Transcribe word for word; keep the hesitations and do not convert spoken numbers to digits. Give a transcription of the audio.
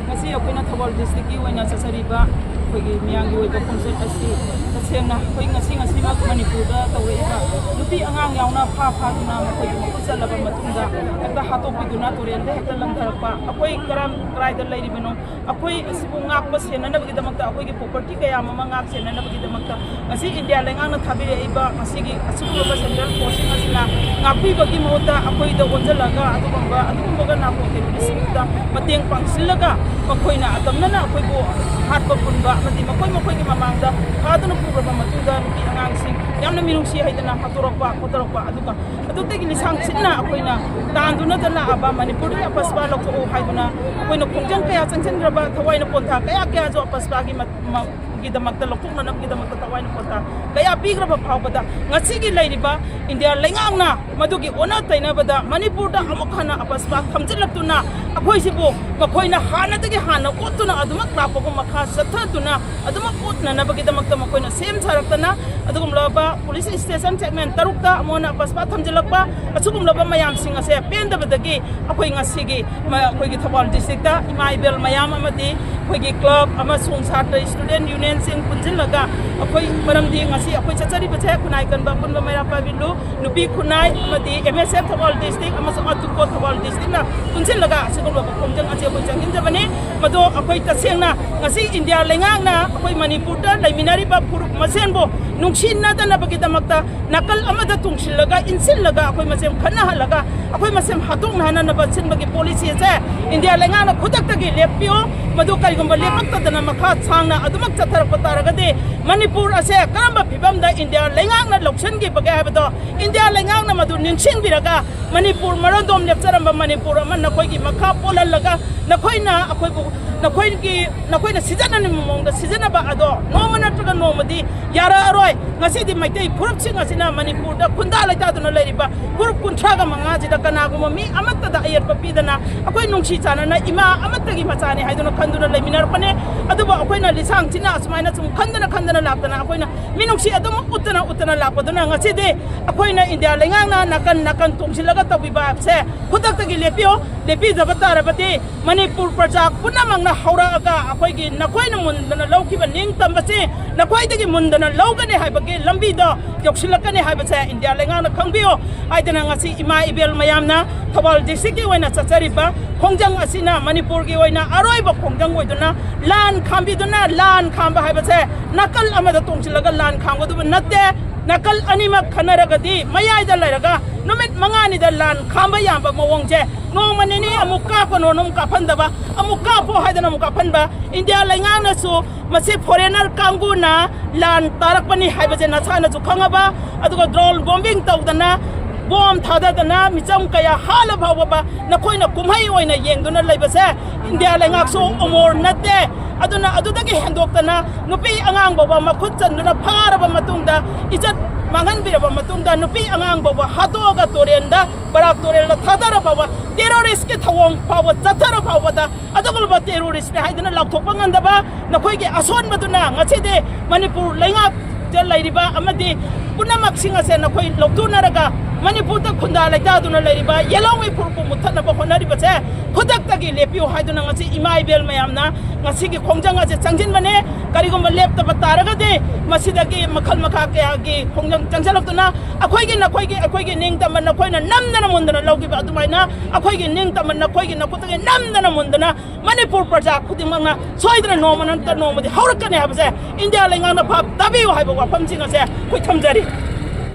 ꯉꯁꯤ ꯑꯩꯈꯣꯏꯅ ꯊꯧꯕꯥꯜ ꯗꯤꯁꯇ꯭ꯔꯤꯛꯀꯤ ꯑꯣꯏꯅ ꯆꯠꯆꯔꯤꯕ ꯑꯩꯈꯣꯏꯒꯤ ꯃꯤꯌꯥꯝꯒꯤ ꯑꯣꯏꯕ ꯈꯣꯡꯆꯠ ꯑꯁꯤ ꯇꯁꯦꯡꯅ ꯑꯩꯈꯣꯏ ꯉꯁꯤ ꯉꯁꯤꯃꯛ ꯃꯅꯤꯄꯨꯔꯗ ꯇꯧꯔꯛꯏꯕ ꯅꯨꯄꯤ ꯑꯉꯥꯡ ꯌꯥꯎꯅ ꯐꯥ ꯐꯥꯗꯨꯅ ꯃꯈꯣꯏꯕꯨ ꯃꯈꯨꯠ ꯆꯠꯂꯕ ꯃꯇꯨꯡꯗ ꯍꯦꯛꯇ ꯍꯥꯠꯇꯣꯛꯄꯤꯗꯨꯅ ꯇꯨꯔꯦꯜꯗ ꯍꯦꯛꯇ ꯂꯪꯊꯔꯛꯄ꯫ ꯑꯩꯈꯣꯏ ꯀꯔꯝ ꯀꯔꯥꯏꯗ ꯂꯩꯔꯤꯕꯅꯣ? ꯑꯩꯈꯣꯏ ꯑꯁꯤꯕꯨ ꯉꯥꯛꯄ ꯁꯦꯟꯅꯅꯕꯒꯤꯗꯃꯛꯇ, ꯑꯩꯈꯣꯏꯒꯤ property ꯀꯌꯥ ꯑꯃ ꯉꯥꯛ ꯁꯦꯟꯅꯅꯕꯒꯤꯗꯃꯛꯇ ꯉꯁꯤ ꯏꯟꯗꯤꯌꯥ ꯂꯩꯉꯥꯛꯅ ꯊꯥꯕꯤꯔꯛꯏꯕ ꯉꯁꯤꯒꯤ ꯑꯁꯤꯒꯨꯝꯂꯕ central forceꯁꯤꯡ ꯑꯁꯤꯅ ꯉꯥꯛꯄꯤꯕꯒꯤ ꯃꯍꯨꯠꯇ ꯑꯩꯈꯣꯏꯗ ꯑꯣꯟꯁꯤꯜꯂꯒ ꯑꯗꯨꯒꯨꯝꯕ, ꯑꯗꯨꯒꯨꯝꯕꯒ narco terroristꯁꯤꯡꯗ ꯃꯇꯦꯡ ꯄꯥꯡꯁꯤꯜꯂꯒ ꯃꯈꯣꯏꯅ ꯑꯇꯝꯅꯅ ꯑꯩꯈꯣꯏꯕꯨ ꯍꯥꯠꯄ ꯄꯨꯟꯕ ꯑꯃꯗꯤ ꯃꯈꯣꯏ ꯃꯈꯣꯏꯒꯤ ꯃꯃꯥꯡꯗ ꯐꯥꯗꯨꯅ ꯄꯨꯈ꯭ꯔꯕ ꯃꯇꯨꯡꯗ ꯅꯨꯄꯤ ꯑꯉꯥꯡꯁꯤꯡ ꯌꯥꯝꯅ ꯃꯤꯅꯨꯡꯁꯤ ꯍꯩꯗꯅ ꯍꯥꯠꯇꯣꯔꯛꯄ ꯈꯣꯠꯇꯣꯔꯛꯄ, ꯑꯗꯨꯒ ꯑꯗꯨꯗꯒꯤ ꯂꯤꯁꯥꯡ ꯁꯤꯠꯅ ꯑꯩꯈꯣꯏꯅ ꯇꯥꯟꯗꯨꯅꯇ ꯂꯥꯛꯑꯕ ꯃꯅꯤꯄꯨꯔꯗꯒꯤ ꯑꯄꯁꯄꯥ ꯂꯧꯊꯣꯛꯎ ꯍꯥꯏꯗꯨꯅ ꯑꯩꯈꯣꯏꯅ ꯈꯣꯡꯖꯪ ꯀꯌꯥ ꯆꯪꯁꯤꯟꯈ꯭ꯔꯕ, ꯊꯋꯥꯏꯅ ꯄꯣꯟꯊꯥ ꯀꯌꯥ ꯀꯌꯥꯁꯨ ꯑꯄꯁꯄꯥꯒꯤ ꯃ-, ꯃ-, ꯒꯤꯗꯃꯛꯇ, ꯂꯧꯊꯣꯛꯅꯅꯕꯒꯤꯗꯃꯛꯇ ꯊꯋꯥꯏꯅ ꯄꯣꯟꯊꯥ ꯀꯌꯥ ꯄꯤꯈ꯭ꯔꯕ ꯐꯥꯎꯕꯗ ꯉꯁꯤꯒꯤ ꯂꯩꯔꯤꯕ ꯏꯟꯗꯤꯌꯥ ꯂꯩꯉꯥꯛꯅ ꯃꯗꯨꯒꯤ ꯑꯣꯟꯅ ꯇꯩꯅꯕꯗ ꯃꯅꯤꯄꯨꯔꯗ ꯑꯃꯨꯛ ꯍꯟꯅ ꯑꯄꯁꯄꯥ ꯊꯝꯖꯤꯜꯂꯛꯇꯨꯅ ꯑꯩꯈꯣꯏꯁꯤꯕꯨ ꯃꯈꯣꯏꯅ ꯍꯥꯟꯅꯗꯒꯤ ꯍꯥꯟꯅ ꯑꯣꯠꯇꯨꯅ ꯑꯗꯨꯃꯛ ꯂꯥꯛꯄꯒꯨꯝ ꯃꯈꯥ ꯆꯠꯊꯗꯨꯅ ꯑꯗꯨꯃꯛ ꯎꯠꯅꯅꯕꯒꯤꯗꯃꯛꯇ ꯃꯈꯣꯏꯅ ꯁꯦꯝ ꯁꯥꯔꯛꯇꯅ ꯑꯗꯨꯒꯨꯝꯂꯕ police station segment ꯇꯔꯨꯛꯇ ꯑꯃꯨꯛ ꯍꯟꯅ ꯑꯄꯁꯄꯥ ꯊꯝꯖꯤꯜꯂꯛꯄ, ꯑꯁꯤꯒꯨꯝꯂꯕ ꯃꯌꯥꯝꯁꯤꯡ ꯑꯁꯦ ꯄꯦꯟꯗꯕꯗꯒꯤ ꯑꯩꯈꯣꯏ ꯉꯁꯤꯒꯤ ꯃ-, ꯑꯩꯈꯣꯏꯒꯤ ꯊꯧꯕꯥꯜ districtꯇ ꯏꯃꯥ ꯏꯕꯦꯜ ꯃꯌꯥꯝ ꯑꯃꯗꯤ ꯑꯩꯈꯣꯏꯒꯤ club ꯑꯃꯁꯨꯡ ꯁꯥꯇ꯭ꯔ student unionꯁꯤꯡ ꯄꯨꯟꯁꯤꯜꯂꯒ ꯑꯩꯈꯣꯏ, ꯃꯔꯝꯗꯤ ꯉꯁꯤ ꯑꯩꯈꯣꯏ ꯆꯠꯆꯔꯤꯕꯁꯦ ꯈꯨꯟꯅꯥꯏ ꯀꯟꯕ ꯑꯄꯨꯟꯕ ꯃꯩꯔꯥ ꯄꯥꯏꯕꯤ ꯂꯨ, ꯅꯨꯄꯤ ꯈꯨꯟꯅꯥꯏ ꯑꯃꯗꯤ M S F Thoubal district ꯑꯃꯁꯨꯡ ꯑꯇꯨꯀꯣ ꯊꯧꯕꯥꯜ districtꯅ ꯄꯨꯟꯁꯤꯜꯂꯒ ꯑꯁꯤꯒꯨꯝꯕ ꯈꯣꯡꯖꯪ ꯑꯁꯤ ꯑꯩꯈꯣꯏ ꯆꯪꯁꯤꯟꯖꯕꯅꯤ꯫ ꯃꯗꯣ ꯑꯩꯈꯣꯏ ꯇꯁꯦꯡꯅ ꯉꯁꯤ ꯏꯟꯗꯤꯌꯥ ꯂꯩꯉꯥꯛꯅ ꯑꯩꯈꯣꯏ ꯃꯅꯤꯄꯨꯔꯗ ꯂꯩꯃꯤꯟꯅꯔꯤꯕ ꯐꯨꯔꯨꯞ ꯃꯁꯦꯟꯕꯨ ꯅꯨꯡꯁꯤꯅꯗꯅꯕꯒꯤꯗꯃꯛꯇ ꯅꯥꯀꯜ ꯑꯃꯗ ꯇꯨꯡꯁꯤꯜꯂꯒ, ꯏꯟꯁꯤꯜꯂꯒ, ꯑꯩꯈꯣꯏ ꯃꯁꯦꯟ ꯈꯠꯅꯍꯜꯂꯒ ꯑꯩꯈꯣꯏ ꯃꯁꯦꯟ ꯍꯥꯠꯇꯣꯛꯅꯍꯟꯅꯕ ꯁꯤꯟꯕꯒꯤ policy ꯑꯁꯦ ꯏꯟꯗꯤꯌꯥ ꯂꯩꯉꯥꯛꯅ ꯈꯨꯗꯛꯇꯒꯤ ꯂꯦꯞꯄꯤꯌꯨ꯫ ꯃꯗꯨ ꯀꯔꯤꯒꯨꯝꯕ ꯂꯦꯞꯄꯛꯇꯗꯅ ꯃꯈꯥ ꯁꯥꯡꯅ ꯑꯗꯨꯃꯛ ꯆꯠꯊꯔꯛꯄ ꯇꯥꯔꯒꯗꯤ ꯃꯅꯤꯄꯨꯔ ꯑꯁꯦ ꯀꯔꯝꯕ ꯐꯤꯕꯝꯗ ꯏꯟꯗꯤꯌꯥ ꯂꯩꯉꯥꯛꯅ ꯂꯧꯁꯤꯟꯈꯤꯕꯒꯦ ꯍꯥꯏꯕꯗꯣ ꯏꯟꯗꯤꯌꯥ ꯂꯩꯉꯥꯛꯅ ꯃꯗꯨ ꯅꯤꯡꯁꯤꯡꯕꯤꯔꯒ ꯃꯅꯤꯄꯨꯔ ꯃꯔꯣꯟꯗꯣꯝ ꯂꯦꯞꯆꯔꯝꯕ ꯃꯅꯤꯄꯨꯔ ꯑꯃ ꯅꯈꯣꯏꯒꯤ ꯃꯈꯥ ꯄꯣꯜꯍꯜꯂꯒ ꯅꯈꯣꯏꯅ ꯑꯩꯈꯣꯏꯕꯨ, ꯅꯈꯣꯏꯒꯤ, ꯅꯈꯣꯏꯅ ꯁꯤꯖꯤꯟꯅꯅꯤꯡꯕ ꯃꯑꯣꯡꯗ ꯁꯤꯖꯤꯟꯅꯕ ꯑꯗꯣ ꯅꯣꯡꯃ ꯅꯠꯇ꯭ꯔꯒ ꯅꯣꯡꯃꯗꯤ ꯌꯥꯔꯛꯑꯔꯣꯏ꯫ ꯉꯁꯤꯗꯤ ꯃꯩꯇꯩ ꯐꯨꯔꯨꯞꯁꯤꯡ ꯑꯁꯤꯅ ꯃꯅꯤꯄꯨꯔꯗ ꯈꯨꯟꯗꯥ ꯂꯩꯇꯥꯗꯨꯅ ꯂꯩꯔꯤꯕ ꯐꯨꯔꯨꯞ ꯀꯨꯟꯊ꯭ꯔꯥꯒ ꯃꯉꯥꯁꯤꯗ ꯀꯅꯥꯒꯨꯝꯕ ꯃꯤ ꯑꯃꯠꯇꯗ ꯑꯌꯦꯠꯄ ꯄꯤꯗꯅ ꯑꯩꯈꯣꯏ ꯅꯨꯡꯁꯤ ꯆꯥꯟꯅꯅ ꯏꯃꯥ ꯑꯃꯠꯇꯒꯤ ꯃꯆꯥꯅꯤ ꯍꯥꯏꯗꯨꯅ ꯈꯟꯗꯨꯅ ꯂꯩꯃꯤꯟꯅꯔꯛꯄꯅꯦ꯫ ꯑꯗꯨꯕꯨ ꯑꯩꯈꯣꯏꯅ ꯂꯤꯁꯥꯡ ꯊꯤꯅ ꯑꯁꯨꯃꯥꯏꯅ ꯁꯨꯝ ꯈꯟꯗꯅ ꯈꯟꯗꯅ ꯂꯥꯛꯇꯅ ꯑꯩꯈꯣꯏꯅ ꯃꯤꯅꯨꯡꯁꯤ ꯑꯗꯨꯝ ꯎꯠꯇꯅ ꯎꯠꯇꯅ ꯂꯥꯛꯄꯗꯨꯅ ꯉꯁꯤꯗꯤ ꯑꯩꯈꯣꯏꯅ ꯏꯟꯗꯤꯌꯥ ꯂꯩꯉꯥꯛꯅ ꯅꯥꯀꯟ ꯅꯥꯀꯟ ꯇꯣꯡꯁꯤꯜꯂꯒ ꯇꯧꯕꯤꯕ ꯍꯥꯏꯕꯁꯦ ꯈꯨꯗꯛꯇꯒꯤ ꯂꯦꯞꯄꯤꯌꯨ꯫ ꯂꯦꯞꯄꯤꯗꯕ ꯇꯥꯔꯕꯗꯤ ꯃꯅꯤꯄꯨꯔ ꯄ꯭ꯔꯖꯥ ꯄꯨꯝꯅꯃꯛꯅ ꯍꯧꯔꯛꯑꯒ ꯑꯩꯈꯣꯏꯒꯤ ꯅꯈꯣꯏꯅ ꯃꯨꯟꯗꯅ ꯂꯧꯈꯤꯕ ꯅꯤꯡꯇꯝꯕꯁꯤ ꯅꯈꯣꯏꯗꯒꯤ ꯃꯨꯟꯗꯅ ꯂꯧꯒꯅꯤ ꯍꯥꯏꯕꯒꯤ ꯂꯝꯕꯤꯗꯣ ꯌꯧꯁꯤꯜꯂꯛꯀꯅꯤ ꯍꯥꯏꯕꯁꯦ ꯏꯟꯗꯤꯌꯥ ꯂꯩꯉꯥꯛꯅ ꯈꯪꯕꯤꯌꯨ ꯍꯥꯏꯗꯅ ꯉꯁꯤ ꯏꯃꯥ ꯏꯕꯦꯜ ꯃꯌꯥꯝꯅ ꯊꯧꯕꯥꯜ districtꯀꯤ ꯑꯣꯏꯅ ꯆꯠꯆꯔꯤꯕ ꯈꯣꯡꯖꯪ ꯑꯁꯤꯅ ꯃꯅꯤꯄꯨꯔꯒꯤ ꯑꯣꯏꯅ ꯑꯔꯣꯏꯕ ꯈꯣꯡꯖꯪ ꯑꯣꯏꯗꯨꯅ ꯂꯥꯟ ꯈꯥꯝꯕꯤꯗꯨꯅ, ꯂꯥꯟ ꯈꯥꯝꯕ ꯍꯥꯏꯕꯁꯦ ꯅꯥꯀꯜ ꯑꯃꯗ ꯇꯣꯡꯁꯤꯜꯂꯒ ꯂꯥꯟ ꯈꯥꯝꯒꯗꯕ ꯅꯠꯇꯦ꯫ ꯅꯥꯀꯜ ꯑꯅꯤꯃꯛ ꯈꯟꯅꯔꯒꯗꯤ ꯃꯌꯥꯏꯗ ꯂꯩꯔꯒ ꯅꯨꯃꯤꯠ ꯃꯉꯥꯅꯤꯗ ꯂꯥꯟ ꯈꯥꯝꯕ ꯌꯥꯕ ꯃꯑꯣꯡꯁꯦ ꯅꯣꯡꯃ ꯅꯤꯅꯤ ꯑꯃꯨꯛ ꯀꯥꯞꯀꯅꯣꯅ ꯑꯃꯨꯛ ꯀꯥꯞꯍꯟꯗꯕ, ꯑꯃꯨꯛ ꯀꯥꯞꯄꯣ ꯍꯥꯏꯗꯅ ꯑꯃꯨꯛ ꯀꯥꯞꯍꯟꯕ꯫ ꯏꯟꯗꯤꯌꯥ ꯂꯩꯉꯥꯛꯅꯁꯨ ꯃꯁꯤ foreigner ꯀꯥꯡꯕꯨꯅ ꯂꯥꯟ ꯇꯥꯔꯛꯄꯅꯤ ꯍꯥꯏꯕꯁꯦ ꯅꯁꯥꯅꯁꯨ ꯈꯪꯉꯕ, ꯑꯗꯨꯒ drone bombing ꯇꯧꯗꯅ, ꯕꯣꯝ ꯊꯥꯗꯗꯅ ꯃꯤꯆꯝ ꯀꯌꯥ ꯍꯥꯠꯂ ꯐꯥꯎꯕ ꯅꯈꯣꯏꯅ ꯀꯨꯝꯍꯩ ꯑꯣꯏꯅ ꯌꯦꯡꯗꯨꯅ ꯂꯩꯕꯁꯦ ꯏꯟꯗꯤꯌꯥ ꯂꯩꯉꯥꯛꯁꯨ ꯑꯃꯣꯔ ꯅꯠꯇꯦ꯫ ꯑꯗꯨꯅ ꯑꯗꯨꯗꯒꯤ ꯍꯦꯟꯗꯣꯛꯇꯅ ꯅꯨꯄꯤ ꯑꯉꯥꯡ ꯐꯥꯎꯕ ꯃꯈꯨꯠ ꯆꯟꯗꯨꯅ ꯐꯥꯔꯕ ꯃꯇꯨꯡꯗ, ꯏꯖꯠ ꯃꯥꯡꯍꯟꯕꯤꯔꯕ ꯃꯇꯨꯡꯗ, ꯅꯨꯄꯤ ꯑꯉꯥꯡ ꯐꯥꯎꯕ ꯍꯥꯠꯇꯣꯛꯑꯒ ꯇꯨꯔꯦꯟꯗ, ꯕꯔꯥꯛ ꯇꯨꯔꯦꯜꯗ ꯊꯥꯗꯔ ꯐꯥꯎꯕ, terroristꯀꯤ ꯊꯧꯑꯣꯡ ꯐꯥꯎꯕ ꯆꯠꯊꯔ ꯐꯥꯎꯕꯗ ꯑꯗꯨꯒꯨꯝꯂꯕ terroristꯅꯤ ꯍꯥꯏꯗꯨꯅ ꯂꯥꯎꯊꯣꯛꯄ ꯉꯝꯗꯕ ꯅꯈꯣꯏꯒꯤ ꯑꯁꯣꯟꯕꯗꯨꯅ ꯉꯁꯤꯗꯤ ꯃꯅꯤꯄꯨꯔ ꯂꯩꯉꯥꯛ ꯂꯩꯔꯤꯕ ꯑꯃꯗꯤ ꯄꯨꯝꯅꯃꯛꯁꯤꯡ ꯑꯁꯦ ꯅꯈꯣꯏ ꯂꯧꯊꯣꯛꯅꯔꯒ ꯃꯅꯤꯄꯨꯔꯗ ꯈꯨꯟꯗꯥ ꯂꯩꯇꯥꯗꯨꯅ ꯂꯩꯔꯤꯕ ꯌꯦꯜꯍꯧꯃꯤ ꯐꯨꯔꯨꯞꯄꯨ ꯃꯨꯠꯊꯠꯅꯕ ꯍꯣꯠꯅꯔꯤꯕꯁꯦ ꯈꯨꯗꯛꯇꯒꯤ ꯂꯦꯞꯄꯤꯌꯨ ꯍꯥꯏꯗꯨꯅ ꯉꯁꯤ ꯏꯃꯥ ꯏꯕꯦꯜ ꯃꯌꯥꯝꯅ ꯉꯁꯤꯒꯤ ꯈꯣꯡꯖꯪ ꯑꯁꯦ ꯆꯪꯁꯤꯟꯕꯅꯦ꯫ ꯀꯔꯤꯒꯨꯝꯕ ꯂꯦꯞꯇꯕ ꯇꯥꯔꯒꯗꯤ ꯃꯁꯤꯗꯒꯤ ꯃꯈꯜ ꯃꯈꯥ ꯀꯌꯥꯒꯤ ꯈꯣꯡꯖꯪ ꯆꯪꯁꯤꯜꯂꯛꯇꯨꯅ ꯑꯩꯈꯣꯏꯒꯤ ꯅꯈꯣꯏꯒꯤ ꯑꯩꯈꯣꯏꯒꯤ ꯅꯤꯡꯇꯝꯕ ꯅꯈꯣꯏꯅ ꯅꯝꯗꯅ ꯃꯨꯟꯗꯅ ꯂꯧꯈꯤꯕ ꯑꯗꯨꯃꯥꯏꯅ ꯑꯩꯈꯣꯏꯒꯤ ꯅꯤꯡꯇꯝꯕ ꯅꯈꯣꯏꯒꯤ ꯅꯈꯨꯠꯇꯒꯤ ꯅꯝꯗꯅ ꯃꯨꯟꯗꯅ ꯃꯅꯤꯄꯨꯔ ꯄ꯭ꯔꯖꯥ ꯈꯨꯗꯤꯡꯃꯛꯅ ꯁꯣꯏꯗꯅ ꯅꯣꯡꯃ ꯅꯠꯇ꯭ꯔ ꯅꯣꯡꯃꯗꯤ ꯍꯧꯔꯛꯀꯅꯤ ꯍꯥꯏꯕꯁꯦ ꯏꯟꯗꯤꯌꯥ ꯂꯩꯉꯥꯛꯅ ꯚꯥꯞ ꯇꯥꯕꯤꯌꯨ ꯍꯥꯏꯕ ꯋꯥꯐꯝꯁꯤꯡ ꯑꯁꯦ ꯑꯩꯈꯣꯏ ꯊꯝꯖꯔꯤ꯫